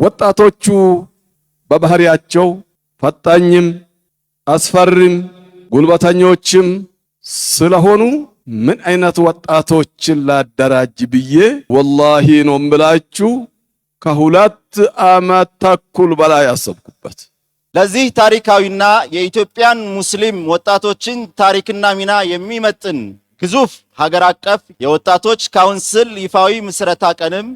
ወጣቶቹ በባህሪያቸው ፈጣኝም አስፈሪም ጉልበተኞችም ስለሆኑ ምን አይነት ወጣቶችን ላደራጅ ብዬ ወላሂ ነው የምላችሁ ከ2 ዓመት ተኩል በላይ አሰብኩበት። ለዚህ ታሪካዊና የኢትዮጵያን ሙስሊም ወጣቶችን ታሪክና ሚና የሚመጥን ግዙፍ ሀገር አቀፍ የወጣቶች ካውንስል ይፋዊ ምስረታ ቀንም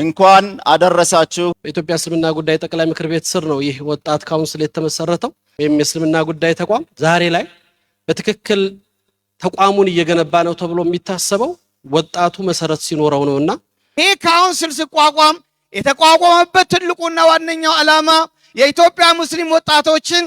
እንኳን አደረሳችሁ። በኢትዮጵያ እስልምና ጉዳይ ጠቅላይ ምክር ቤት ስር ነው ይህ ወጣት ካውንስል የተመሰረተው፣ ወይም የእስልምና ጉዳይ ተቋም ዛሬ ላይ በትክክል ተቋሙን እየገነባ ነው ተብሎ የሚታሰበው ወጣቱ መሰረት ሲኖረው ነውና። ይህ ካውንስል ሲቋቋም የተቋቋመበት ትልቁና ዋነኛው ዓላማ የኢትዮጵያ ሙስሊም ወጣቶችን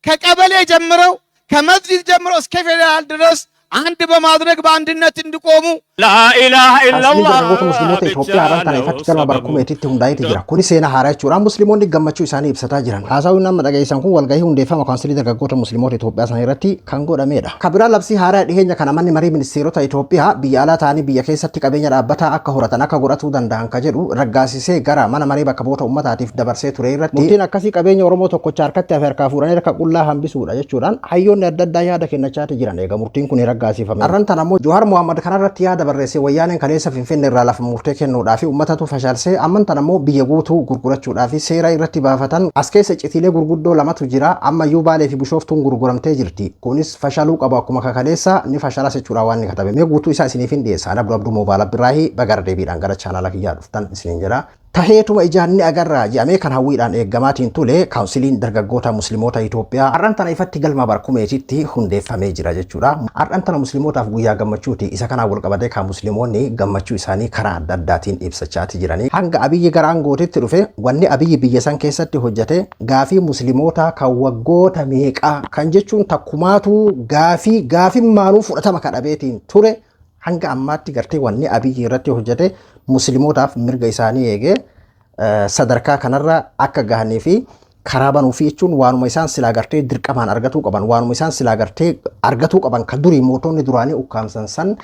ከቀበሌ ጀምረው፣ ከመስጂድ ጀምረው እስከ ፌዴራል ድረስ አንድ በማድረግ በአንድነት እንዲቆሙ። ላኢላሃ Kaawunsiliin ኢለላህ dargaggoota musliimoota ብቻ Itoophiyaa har'aan tana ነው ifatti galma ሰበቡ። Barkumeetitti hundaa'eeti jira. Kuni seenaa haaraa jechuudhaan musliimoonni gammachuu isaanii ibsataa jiran. Haasawni nama dhageessan kun walgahii hundeeffama kaawunsilii dargaggoota musliimoota Itoophiyaa sana irratti kan godhamedha. Kan biraa labsii haaraa dhiheenya kana manni marii ministeerota Itoophiyaa biyya alaa ta'anii biyya keessatti qabeenya dhaabbataa akka horatan akka godhatuu danda'an ka jedhu raggaasisee gara mana marii bakka bu'oota uummataatiif dabarsee ture irratti, murtiin akkasii qabeenya Oromoo tokkocha harkatti hafe harkaa fuudhanii harka qullaa hambisuudha jechuudhaan hayyoonni adda addaa yaada kennachaati jiran eega murtiin kun raggaasifame. Har'aan tana ammoo Johaar Mohammad kanarratti yaada barreesse. Wayyaaneen kaleessa Finfinnee irraa lafa murtee kennuudhaa fi uummatatu fashaalsee, amman tana ammoo biyya guutuu gurgurachuudhaa fi seera irratti baafatan. As keessa citiilee gurguddoo lamatu jira. Ammayyuu Baalee fi Bishooftuun gurguramtee jirti. Kunis fashaluu qabu, akkuma kakaleessa ni fashalas jechuudha waan inni katabe. Mee guutuu isaa isiniif hin dhiyeessa. Ana Abduu Abduu Moobaala Birraahii, bagara deebiidhaan gara chaanaala kiyyaa dhuftan isiniin jedha. Taheetuma ijaan ni agarra jedhamee kan hawwiidhaan eeggamaatiin tule, kaawunsiliin dargaggoota musliimoota Itoophiyaa har'aan tana ifatti galma Barkumeetitti hundeeffamee jira jechuudha. Har'aan tana musliimotaaf guyyaa gammachuuti. Isa kanaan wal qabatee kan musliimoonni gammachuu isaanii karaa adda addaatiin ibsachaati jiranii. Hanga Abiyyi gara aangootitti dhufe, wanni Abiyyi biyya san keessatti hojjete gaafii musliimoota kan waggoota meeqaa kan jechuun takkumaatu gaafii gaafii maanuu fudhatama kadhabeetiin ture, hanga ammaatti gartee wanni Abiyyi irratti hojjete musliimotaaf mirga isaanii eegee sadarkaa kanarra akka gahanii fi karaa banuu fi jechuun waanuma isaan silaa gartee dirqamaan argatuu qaban, waanuma isaan silaa gartee argatuu qaban, kan durii mootonni duraanii ukkaamsan san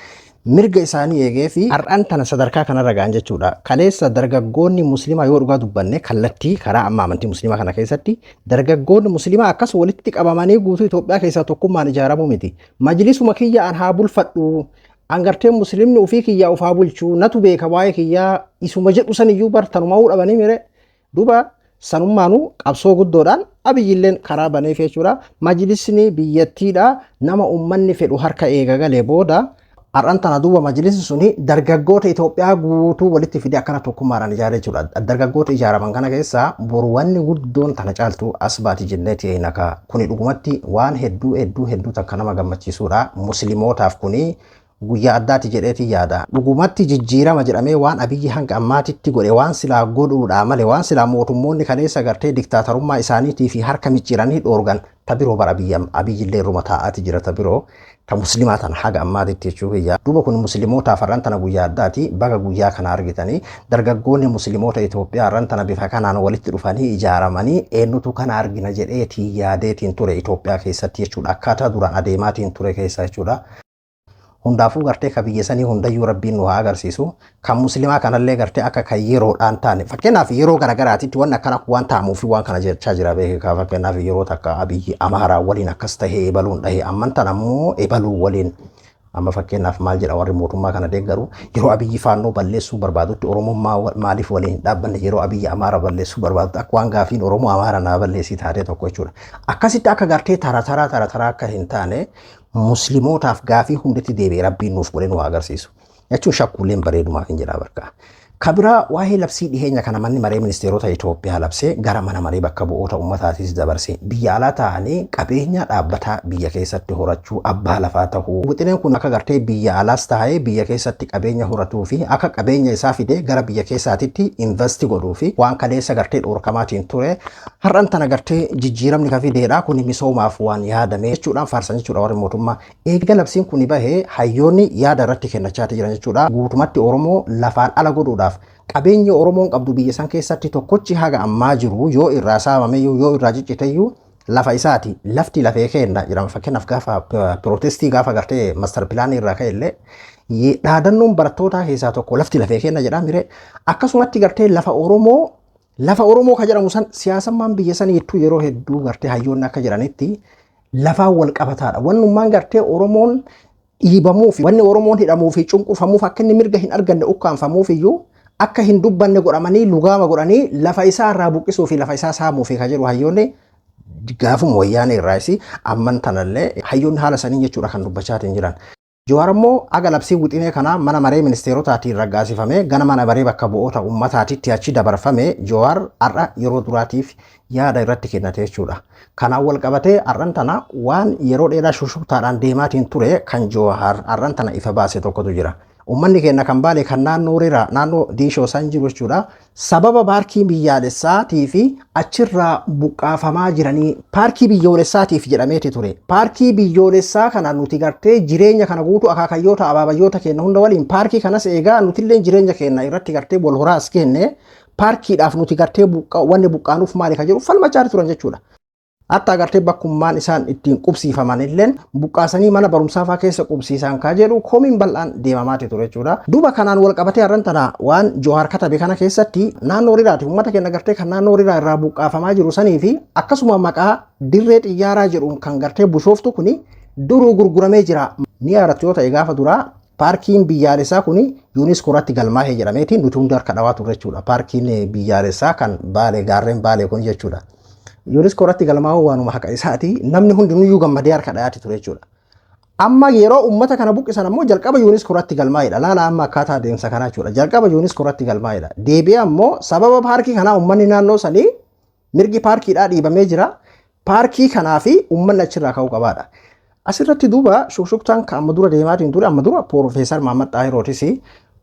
mirga isaanii eegee fi har'aan tana sadarkaa kanarra gahan jechuudha. Kaleessa dargaggoonni musliimaa, yoo dhugaa dubbanne, kallattii karaa amma amantii musliimaa kana keessatti dargaggoonni musliimaa akkas walitti qabamanii guutuu Itoophiyaa keessaa tokkummaan ijaaramuu miti. Majlisuma kiyya an haa bulfadhu, an gartee muslimni ufii kiyyaa ufaa bulchuu natu beeka, waa'ee kiyyaa isuma jedhu san iyyuu bar tanumaa dhabanii mire. Duuba sanummaanuu qabsoo guddoodhaan Abiyyilleen karaa baneef jechuudha. Majlisni biyyattiidha nama ummanni fedhu harka eega galee booda, har'aan tana duuba majlisni suni dargaggoota Itoophiyaa guutuu walitti fidee akkana tokkummaadhaan ijaaree jechuudha. Dargaggoota ijaaraman kana keessaa boru wanni guddoon tana caaltu as baati jenneeti naka. Kuni dhugumatti waan hedduu hedduu hedduu takka nama gammachiisudha. Muslimootaaf kuni guyyaa addaati jedheeti yaada. Dhugumatti jijjiirama jedhamee waan Abiyyi hanga ammaatitti godhe, waan silaa godhuudha malee, waan silaa mootummoonni kaleessa gartee diktaatarummaa isaaniitii fi harka micciiranii dhoorgan ta biroo bara Abiyyillee irruma taa'aati jira, ta biroo ta muslimaa tana haga ammaatitti jechuu kiyya. Duuba kun muslimootaaf har'an tana guyyaa addaati. Baga guyyaa kana argitanii. Dargaggoonni musliimoota Itoophiyaa har'an tana bifa kanaan walitti dhufanii ijaaramanii, eenyutu kana argina jedheetii yaadeetiin ture Itoophiyaa keessatti jechuudha. Akkaataa duraan adeemaatiin ture keessa jechuudha. Hundaafuu gartee ka biyya sanii hundayyuu Rabbiin nu haa agarsiisu. Kan muslimaa kanallee gartee akka kan yeroodhaan taane, fakkeenyaaf yeroo garagaraatitti wanni akkana waan ta'amuuf waan kana jechaa jira beekaa. Fakkeenyaaf yeroo takka Abiyyi Amaaraa waliin akkas tahee ebaluun dhahee, amman tan ammoo ebaluu waliin. Amma fakkeenyaaf maal jedha warri mootummaa kana deeggaru? Yeroo Abiyyi Faannoo balleessuu barbaadutti Oromoon maaliif waliin hin dhaabbanne? Yeroo Abiyyi Amaara balleessuu barbaadutti, akka waan gaafiin Oromoo Amaara naa balleessii taatee tokko jechuudha. Akkasitti akka gartee tara taraa tara taraa akka hin taane, muslimootaaf gaafii hundatti deebi'ee Rabbiin nuuf godhe nu agarsiisu. Jechuun shakkuuleen bareedumaaf hin jedhaa barka. Kabiraa waa'ee labsii dhiheenya kana manni maree ministeerota Itoophiyaa labsee gara mana maree bakka bu'oota uummataatis dabarse, biyya alaa ta'anii qabeenya dhaabbataa biyya keessatti horachuu, abbaa lafaa tahuu. Wixineen kun akka gartee biyya alaas taa'ee biyya keessatti qabeenya horatuu fi akka qabeenya isaa fidee gara biyya keessaatitti invest godhuu fi waan kaleessa gartee dhoorkamaatiin ture har'an tana gartee jijjiiramni ka fideedha, kun misoomaaf waan yaadame jechuudhaan faarsan jechuudha warri mootummaa. Eega labsiin kun bahee hayyoonni yaada irratti kennachaati jiran jechuudha. Guutumatti Oromoo lafaan ala godhuudhaaf, qabeenyi Oromoon qabdu biyya san keessatti tokkochi haga ammaa jiru yoo irraa saamameyyuu, yoo irraa cicciteyyuu, lafa isaati. Lafti lafee kenna jedhama. Fakkeenyaaf gaafa protestii, gaafa gartee master planii irraa ka'e illee, dhaadannoon barattootaa keessaa tokko "lafti lafee kenna" jedhaa mire. Akkasumatti gartee lafa Oromoo Lafa Oromoo ka jedhamu san siyaasammaan biyya saniittuu yeroo hedduu gartee hayyoonni akka jedhanitti lafaan wal qabataadha. Wannummaan gartee Oromoon dhiibamuuf, wanni Oromoon hidhamuu fi cunqurfamuuf, akka inni mirga hin arganne ukkaanfamuuf iyyuu, akka hin dubbanne godhamanii lugaama godhanii lafa isaa irraa buqqisuu fi lafa isaa saamuu fi ka jedhu hayyoonni gaafuma Wayyaanee irraas amman tanallee hayyoonni haala sanii jechuudha kan dubbachaatiin jiran. Jawaar immoo aga labsii wixinee kanaa mana maree ministeerotaatiin raggaasifamee gana mana maree bakka bu'oota uummataatitti achi dabarfame, Jawaar har'a yeroo duraatiif yaada irratti kennate jechuudha. Kanaan wal qabatee har'an tana waan yeroo dheeraa shushubtaadhaan deemaatiin ture kan Jawaar har'an tana ifa baase tokkotu jira. Uummanni keenya kan Baalee, kan naannoo Riraa, naannoo Diishoo san jiru jechuudha. Sababa paarkii biyyaalessaatii fi achirraa buqqaafamaa jiranii paarkii biyyoolessaatiif jedhameeti ture. Paarkii biyyoolessaa kana nuti gartee jireenya kana guutuu akaakayyoota abaabayyoota keenya hunda waliin paarkii kanas eegaa nutillee jireenya keenya irratti gartee wal horaas kenne, paarkiidhaaf nuti gartee wanni buqqaanuuf maali kan jedhu falmachaa turan jechuudha. Hatta agartee bakkummaan isaan ittiin qubsiifaman illeen buqqaasanii mana barumsaa fa'aa keessa qubsiisan kaa jedhu komiin bal'aan deemamaati ture jechuudha. Duuba kanaan wal qabatee har'an tana waan Johaar katabe kana keessatti naannoo Riraati uummata keenya gartee kan naannoo Riraa irraa buqqaafamaa jiru sanii fi akkasuma maqaa dirree xiyyaaraa jedhuun kan gartee Bushooftu kuni duruu gurguramee jira. Ni yaadattu yoo ta'e, gaafa duraa paarkiin biyyaalessaa kuni UNESCO irratti galmaa'ee jedhameetiin nuti hundi harka dhawaa turre jechuudha. Paarkiin biyyaalessaa kan Baalee, gaarreen Baalee kun jechuudha. UNESCO irratti galmaa'uu waanuma haqa isaati. Namni hundinuyyuu gammadee harka dhayaati ture jechuudha. Amma yeroo uummata kana buqqisan ammoo jalqaba UNESCO irratti galmaa'edha. Laala amma akkaataa adeemsa kanaa jechuudha. Jalqaba UNESCO irratti galmaa'edha. Deebi'ee ammoo sababa paarkii kanaa uummanni naannoo sanii mirgi paarkiidhaa dhiibamee jira. Paarkii kanaa fi uummanni achirraa ka'uu qabaadha. Asirratti duuba shukshuksaan kan amma dura deemaatiin ture, amma dura Piroofeesar Mahammad Xaahirootis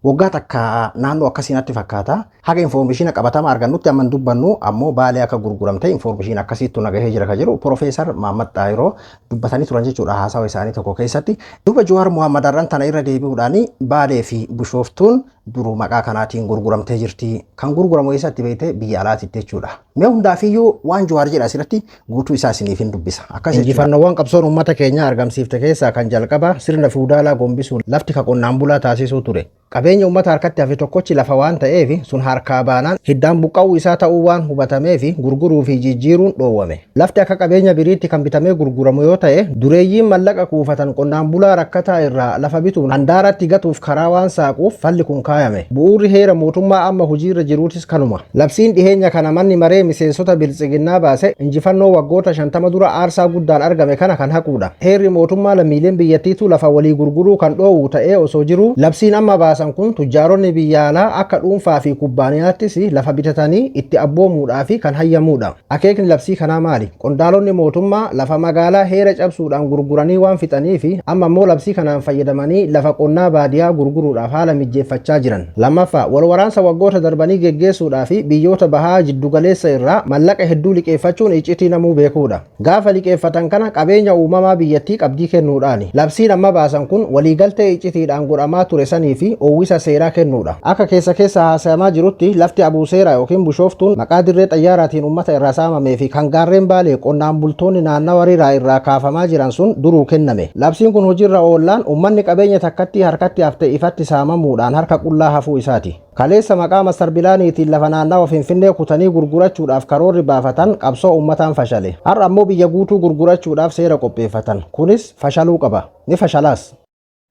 waggaa takka naannoo akkasii natti fakkaata. Haga information qabatamaa argannutti amma hin dubbannu, ammoo Baalee akka gurguramte information akkasiittu nagahee jira ka jedhu Piroofeesar Mahammad Xaahiroo dubbatanii turan jechuudha haasawa isaanii tokko keessatti. Duuba Jawaar Muhammad har'an tana irra deebi'uudhaan Baalee fi Bishooftuun duruu maqaa kanaatiin gurguramtee jirti. Kan gurguramu eessatti beekte? Biyya alaatitti jechuudha. Mee hundaafiyyuu waan Jawaar jedha asirratti guutuu isaa isiniif hin dubbisa. Akkas jechuudha. Injifannoowwan qabsoon uummata keenyaa argamsiifte keessaa kan jalqaba sirna fiwudaalaa gombisuun lafti ka qonnaan bulaa taasisuu ture. Qabeenya uummata harkatti hafe tokkochi lafa waan ta'eef, sun harkaa baanaan hiddaan buqqa'uu isaa ta'uu waan hubatameef gurguruu fi jijjiiruun dhoowwame. Lafti akka qabeenya biriitti kan bitamee gurguramu yoo ta'e, dureeyyiin mallaqa kuufatan qonnaan bulaa rakkataa irraa lafa bituun handaaratti gatuuf karaa waan saaquuf falli kun kaayame. Bu'uurri heera mootummaa amma hojiirra jiruutis kanuma. Labsiin dhiheenya kana manni maree miseensota Biltsiginnaa baase injifannoo waggoota 50 dura aarsaa guddaan argame kana kan haquudha. Heerri mootummaa lammiileen biyyattiitu lafa walii gurguruu kan dhoowwu ta'ee osoo jiruu, labsiin amma baasan kun tujjaaronni biyya alaa akka dhuunfaa fi kubbaaniyaattis lafa bitatanii itti abboomuudhaaf kan hayyamuudha. Akeekni labsii kanaa maali? Qondaalonni mootummaa lafa magaalaa heera cabsuudhaan gurguranii waan fixaniif amma immoo labsii kanaan fayyadamanii lafa qonnaa baadiyaa gurguruudhaaf haala mijjeeffachaa jiran. Lammaffaa, wal waraansa waggoota darbanii geggeessuudhaaf biyyoota bahaa jiddugaleessa irraa mallaqa hedduu liqeeffachuun iccitii namuu beekuudha. Gaafa liqeeffatan kana qabeenya uumamaa biyyattii qabdii kennuudhaani. Labsiin amma baasan kun waliigaltee iccitiidhaan godhamaa ture sanii fi uwwisa seeraa kennuudha. Akka keessa keessa haasayamaa jirutti lafti Abuuseeraa yookiin Bushooftuun maqaa dirree xayyaaraatiin uummata irraa saamamee fi kan gaarreen Baalee qonnaan bultoonni naannawa Riraa irraa kaafamaa jiran sun duruu kenname. Labsiin kun hojiirra oollaan uummanni qabeenya takkattii harkatti hafte ifatti saamamuudhaan harka qullaa hafuu isaati. Kaleessa maqaa master planiitiin lafa naannawa Finfinnee kutanii gurgurachuudhaaf karoorri baafatan qabsoo uummataan fashale. Har'a ammoo biyya guutuu gurgurachuudhaaf seera qopheeffatan. Kunis fashaluu qaba. Ni fashalaas.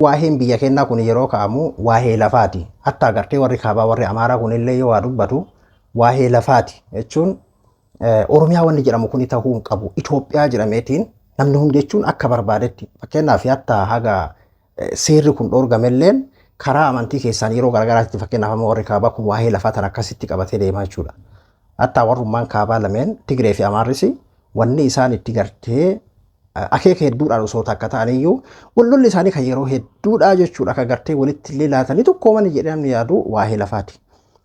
Waa'een biyya kennaa kun yeroo ka'amu waa'ee lafaati. Hatta agartee warri kaabaa, warri Amaaraa kun illee yoo waa dubbatu waa'ee lafaati jechuun Oromiyaa wanni jedhamu kun ta'uu hin qabu. Itoophiyaa jedhameetiin namni hundi jechuun akka barbaadetti. Fakkeenyaaf hatta haga seerri kun dhoorgamelleen karaa amantii keessaan yeroo garaagaraatti, fakkeenyaaf amma warri kaabaa kun waa'ee lafaa tan akkasitti qabatee deemaa jechuudha. Hatta warrummaan kaabaa lameen, Tigree fi Amaarris, wanni isaan itti gartee akeeka hedduudhaan osoo takka ta'aniyyuu wallolli isaanii kan yeroo hedduudhaa jechuudha, akka gartee walitti illee laatanii tokkoomanii jedhee namni yaadu waa'ee lafaati.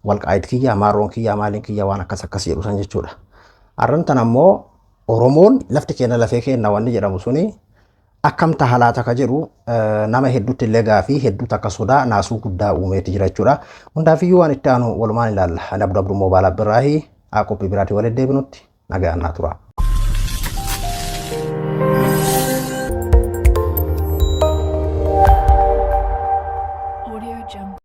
Walqaayit kiyyaa, maarroon kiyyaa, maaliin kiyyaa, waan akkas akkas jedhu san jechuudha. Arran tan ammoo Oromoon lafti keenya lafee keenya wanni jedhamu suni akkam taha laata ka jedhu nama hedduutti illee gaafii hedduutu akka sodaa naasuu guddaa uumeeti jira jechuudha. Hundaafiyyuu waan itti aanu walumaan ilaalla. Ani Abduu Abduu Moobaala Birraahii, qophii biraatii walitti deebinutti nagaan naa tura.